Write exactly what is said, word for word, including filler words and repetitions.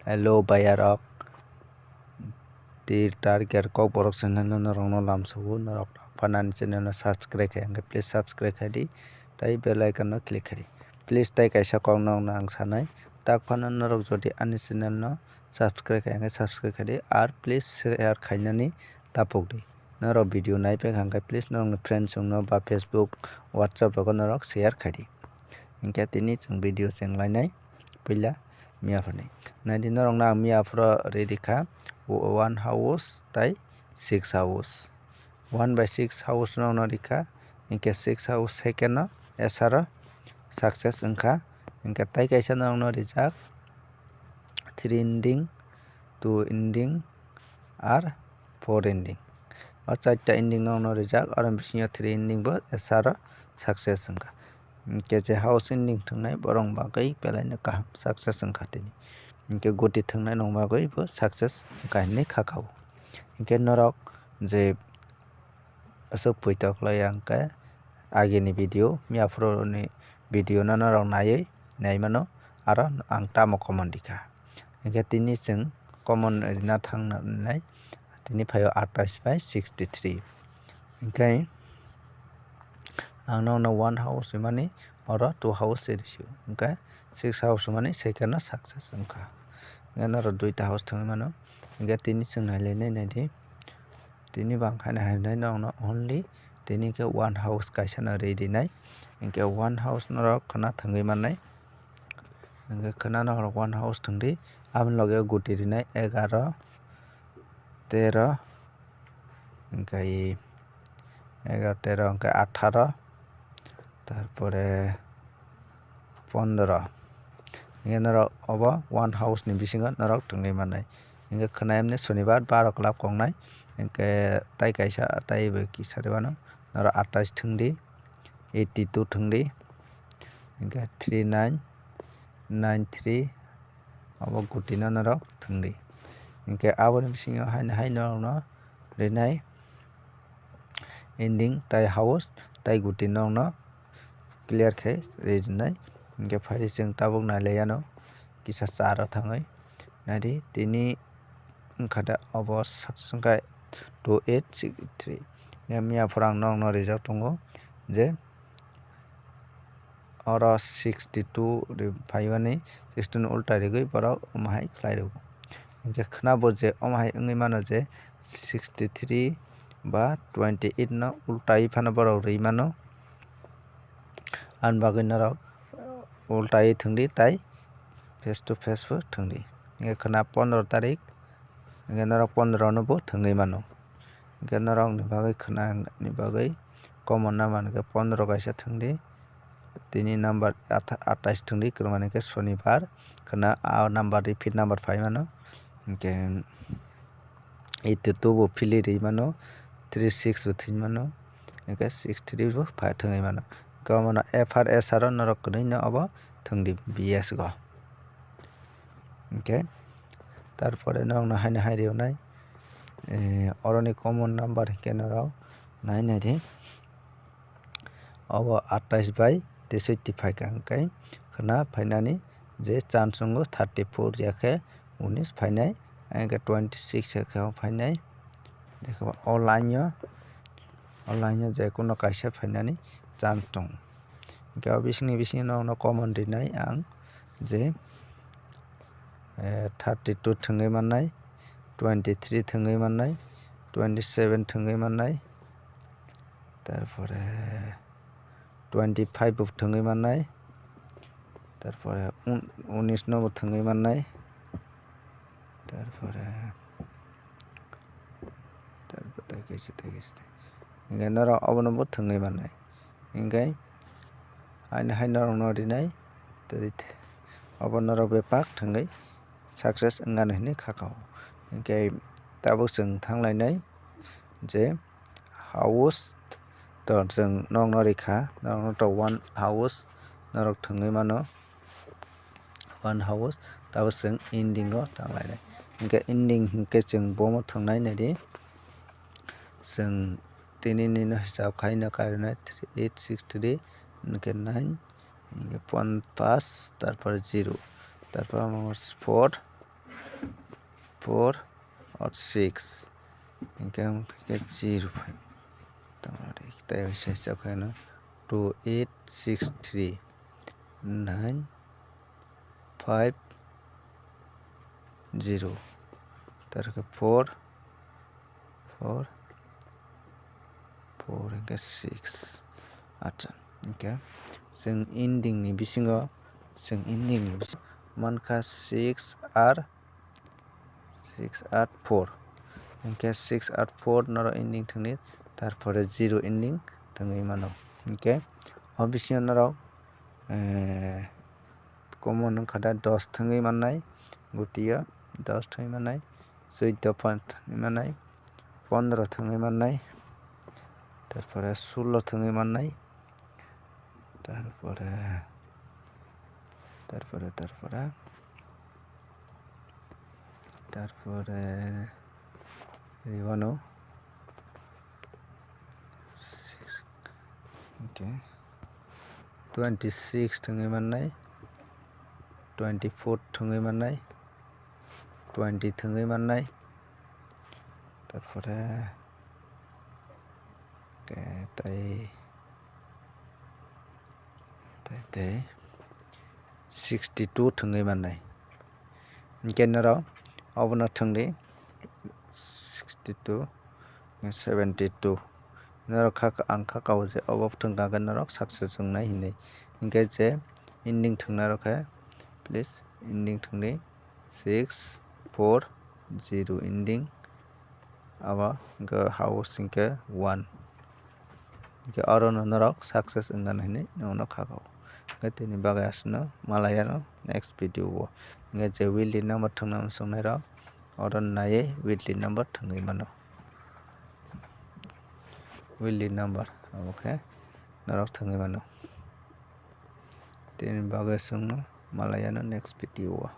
Hello bayarok, tir target kok borok channel no norok no lamsogo, norok phano ani channel no subscribe khai, hwnkhe please subscribe khai di, tai bell icon no click khai di. Please tai kaisa kok no ang sanai, tak phano norok jodi ani channel no subscribe khai, hwnkhe subscribe khai di, ar please share khainani tapuk di. Norok video naiphai hwnkhe please norokni friends rokno ba Facebook, WhatsApp rogo norok share khai di. Hwnkhe tini chwng video chwng lainai puila miya phani. Naidi norokno ang miya phoro ri rikha one house tai six house. One by six house norokno rikha, hwnkhe six house second no S R o success wngkha. Hwnkhe tai kaisa norokno rijak three ending, two ending, ar four ending. O charta ending no rijak, aro bisingo three ending bo S R o success wngkha. Hwnkhe je house ending thwngnai borok bagwi belai no kaham success wngkha tini. Hwnkhe guti thwngnai no bagwi bo success wngkha hinwi kha kha o. Hwnkhe norok je aswk poito khlai ya hwnkhe agini video, miya phoroni video no norok naiwi nai mano, aro ang tamo common rikha. Hwnkhe tini chwng common rina thang nai, tini phaio atais bai sixty three. Hwnkhe ang nokno one house hwnmani oro two house se rw sio, hwnkhe six house hwnmani second no success wngkha. Hwnkhe norok duita house thangwi mano, hwnkhe tini chwng nai lai nai nai di. Tini bang khaina hai nai nokno only tini khe one house kaisa no ri rinai. Hwnkhe one house norok khwna thangwi mannai. Hwnkhe khwna norok one house thangdi. Aboni loge guti rinai egaro, tero, hwnkhe egaro, tero, hwnkhe atharo, tarpore pondro. Hwnkhe norok obo one house ni bisingo norok thwngwi mannai. Hwnkhe khwna emni sonibar baro kwlap kongnai. Hwnkhe tai kaisa tai bai kisa rwmano norok atais thwngdi, eighty two thwngdi. Hwnkhe three nine nine three obo guti no norok thwngdi. Hwnkhe aboni bisingo haino hai norokno rinai. Ending tai house tai guti nokno clear khe rinai. Hwnkhe phai chwng tabuk nai lai ano kisa charo thangwi naidi tini wngkha da obo success wngkha two eight six three. Miya phoro ang nokno rijak tongo je oro sixty two ri phaimani, sixty two ni ulta rigwi borok omo hai khlai rwo. Hwnkhe khwna bo je omo hai wngwi mano je sixty three ba twenty eight no ultawi phano borok rwi mano. Ani bagwi norok ultawi thwngdi tai face to face bo thwngdi. Hwnkhe khwna pondro tarik, hwnkhe norok pondro no bo thwngwi mano. Hwnkhe norokni bagwi khwnani bagwi common number hwnkhe pondro kaisa thwngdi. Tini number athai-, atais thwngdi, kwrwngmani hwnkhe sonibar khwna, a number repeat number phai mano. Hwnkhe eighty two bo philwi rwi mano, three six bo thwngwi mano, hwnkhe six three bo phai thwngwi mano. Hwnkhe omono F R S R o norok kwnwi no obo thwngdi B S go. Hwnkhe tarpore norokno haino hai rwnai, eh, oroni common number hwnkhe norok nai naidi. Obo atais bai tesoitti phaikha, hwnkhe khwna phainani je chance wngo thirty four ya khe unis phainai, hwnkhe twenty six ya khe o phainai. Dekhe o line o, o line o je kuno kaisa phainani chance tongo. Hwnkhe o bisingni bisingo norokno common rinai ang je, eh, thirty two thwngwi mannai, twenty three thwngwi mannai, twenty seven thwngwi mannai, tarpore twenty five bo thwngwi mannai, tarpore un-, unis no bo thwngwi mannai, tarpore, tarpore tei kaisa, tei kaisa, tei. Hwnkhe norok obono bo thwngwi mannai. Hwnkhe haino hai norokno rinai, tei obo norok bepak thwngwi success wngano hinwi kha kha o. Hwnkhe tabuk chwng thang lainai je house to chwng nokno rikha, norokno to one house norok thwngwi mano, one house, tabuk chwng ending o thang lainai. Hwnkhe ending hwnkhe chwng bomo thwngnai naidi. Chwng tini nino hisab khai no karinai three eight six three, hwnkhe nine, hwnkhe pon-, paanch, tarpore zero, tarpore four, four or six. Hingke, hingke zero phai. Tamari, tei sai sa phai no two eight six three nine five zero. Tarke four, four, four hingke six. Acha, hingke chwng ending ni bisingo, chwng ending ni bisingo mankha six R six R four. Hingke six R four norok ending thwngwi, tarpore zero ending thwngwi mano. Hingke o bisingo norok, eh, common wngkha da dos thwngwi mannai, gutiyo dos thwngwi mannai, choido thwngwi mannai, pondro thwngwi mannai, tarpore sullo thwngwi mannai, tarpore, tarpore, tarpore, tarpore riwano six, okay, twenty six thwngwi mannai, twenty four thwngwi mannai, twenty thwngwi mannai, tarpore tei, tei, tei, tei sixty two thwngwi mannai. Hingke norok obono thwngdi sixty two, seventy two. Norok kha, ang kha kao je obo thwngkha khe norok success wngnai hinwi. Hingke je ending thwngnairok khe, please ending thwngdi six four zero ending. Abo hingke house hingke one. Hingke oro no norok success wngna hinwi nono kha kao. Hingke tini bagwi aswkno malai ano next video o. Hingke je wheel ni number thwngna muchungnai rok oro naiwi wheel ni number thwngwi mano. Wheel ni number abo khe norok thwngwi mano. Tini bagwi aswkno malai ano next video o.